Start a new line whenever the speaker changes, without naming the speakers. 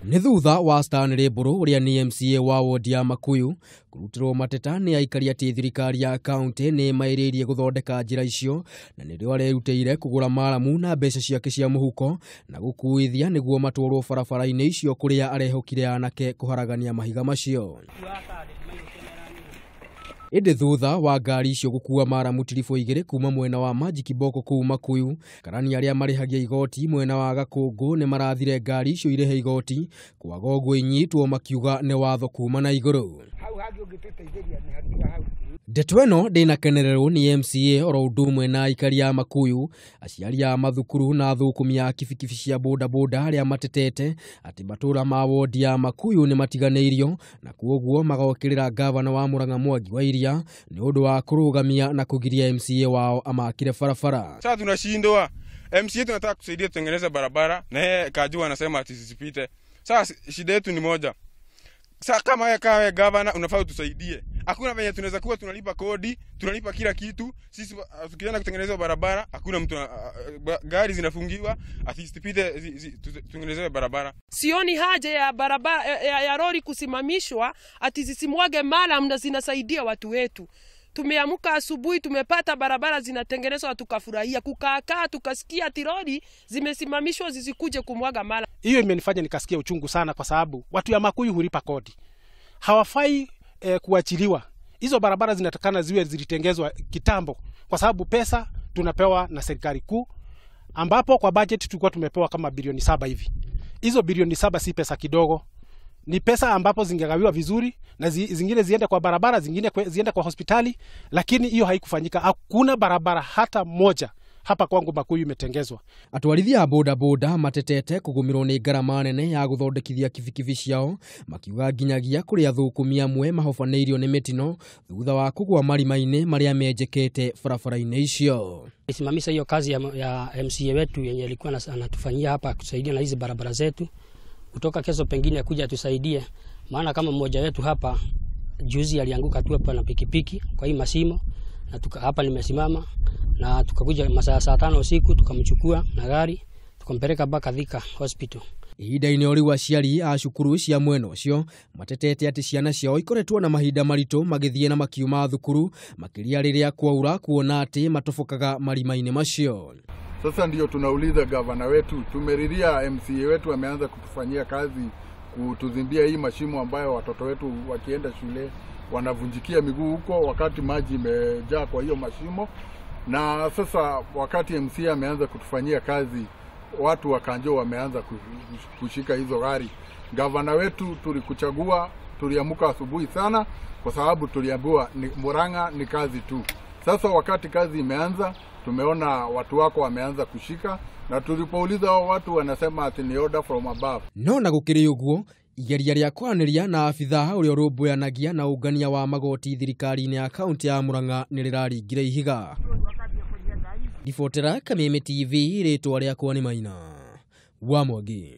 Nĩ thutha wa Stanley Mburu ũrĩa nĩ MCA wa wodi ya Makuyu kũrutĩrwo mateta nĩ aikari atĩ thirikari ya kaunti nĩ ĩmaĩrĩirie gũthondeka njĩra icio na nĩrĩo arerutĩire kũgũra maramu na mbeca ciake cia mũhuko na gũkuithia nĩguo matwarwo barabara-inĩ icio kũrĩa arehokire anake kũharagania mahiga macio. Ĩndĩ thutha wa ngari icio gũkua maramu tiribũ igĩrĩ kuma mwena wa Maji Kiboko kũu Makuyu, karani arĩa marĩhagia igoti mwena wa Gakũngũ nĩ marathire ngari icio irĩhe igoti kwaga ũguo inyitwo makiuga nĩ watho kuma na igũrũ. Ndeto ĩno ndĩnakenererwo nĩ MCA oro ũndũ ũmwe na aikari a Makuyu, aciari a mathukuru na athũkũmi a kibikibi cia bodaboda arĩa matetete atĩ matũra ma wodi ya Makuyu nĩ matiganĩirio na kwoguo magokĩrĩra gavana wa Murang'a Mwangi wa Iria nĩ ũndũ wa kũrũgamia na kũgiria MCA wao amakire barabara.
Sasa tunashindwa, MCA tunataka kusaidia tutengeneze barabara na yeye Kajua anasema ati zisipite. Sasa shida yetu ni moja. Sasa kama wewe kawe gavana unafaa utusaidie. Hakuna venye tunaweza kuwa tunalipa kodi, tunalipa kila kitu. Sisi tukienda kutengeneza barabara, hakuna mtu, gari zinafungiwa, asisipite tutengenezewe barabara.
Sioni haja ya barabara ya lori kusimamishwa ati zisimwage mara na zinasaidia watu wetu. Tumeamka asubuhi tumepata barabara zinatengenezwa tukafurahia, kukaa tukasikia ati lori zimesimamishwa zisikuje kumwaga mara.
Hiyo imenifanya nikasikia uchungu sana kwa sababu watu ya Makuyu hulipa kodi. Hawafai kuachiliwa. Hizo barabara zinatakana ziwe zilitengezwa kitambo kwa sababu pesa tunapewa na serikali kuu, ambapo kwa budget tulikuwa tumepewa kama bilioni 7 hivi. Hizo bilioni 7 si pesa kidogo. Ni pesa ambapo zingegawiwa vizuri na zingine ziende kwa barabara, zingine ziende kwa hospitali, lakini hiyo haikufanyika. Hakuna barabara hata moja hapa kwangu Makuyu imetengezwa.
Atwarithia a bodaboda matetete kũgũmĩrwo nĩ ngarama nene ya gũthondekithia kibikibi ciao makiuga nginyagia kũrĩ athũkũmi amwe mahobanĩirio nĩ mĩtino thutha wa kũgũa marima-inĩ marĩa menjekete barabara-inĩ icio.
Simamisha hiyo kazi ya MCA wetu yenye alikuwa anatufanyia hapa kusaidia na hizi barabara zetu. Kutoka kesho pengine akuja atusaidie, maana kama mmoja wetu hapa juzi alianguka tu hapa na pikipiki kwa hii mashimo, na hapa nimesimama na tukakuja masaa saa 5 usiku tukamchukua na gari tukampeleka mpaka Thika Hospital.
Ihinda-inĩ o rĩu aciari a cukuru cia mwena ũcio matetete atĩ ciana ciao ikoretwo na mahinda maritũ magĩthiĩ na makiuma thukuru makĩria rĩrĩa kwaura kuona atĩ matobokaga marima-inĩ macio.
Sasa ndio tunauliza gavana wetu, tumeriria MCA wetu ameanza kutufanyia kazi kutuzimbia hii mashimo ambayo watoto wetu wakienda shule wanavunjikia miguu huko wakati maji imejaa kwa hiyo mashimo. Na sasa wakati MCA ameanza kutufanyia kazi, watu wa Kanjo wameanza kushika hizo gari. Gavana wetu tulikuchagua, tuliamuka asubuhi sana kwa sababu tuliambiwa ni Murang'a ni kazi tu. Sasa wakati kazi imeanza, tumeona watu wako wameanza kushika, na tulipouliza hao watu wanasema ati ni order from above.
No na gũkĩrĩ ũguo igeria rĩa kwaranĩria na abithaa ũrĩa ũrũmbũyanagia na ũngania wa magoti thirikari-inĩ ya kaunti ya Murang'a nĩ rĩraringire ihiga. Ribotera Kameme TV, rĩtwa rĩakwa nĩ Maina wa Mwangi.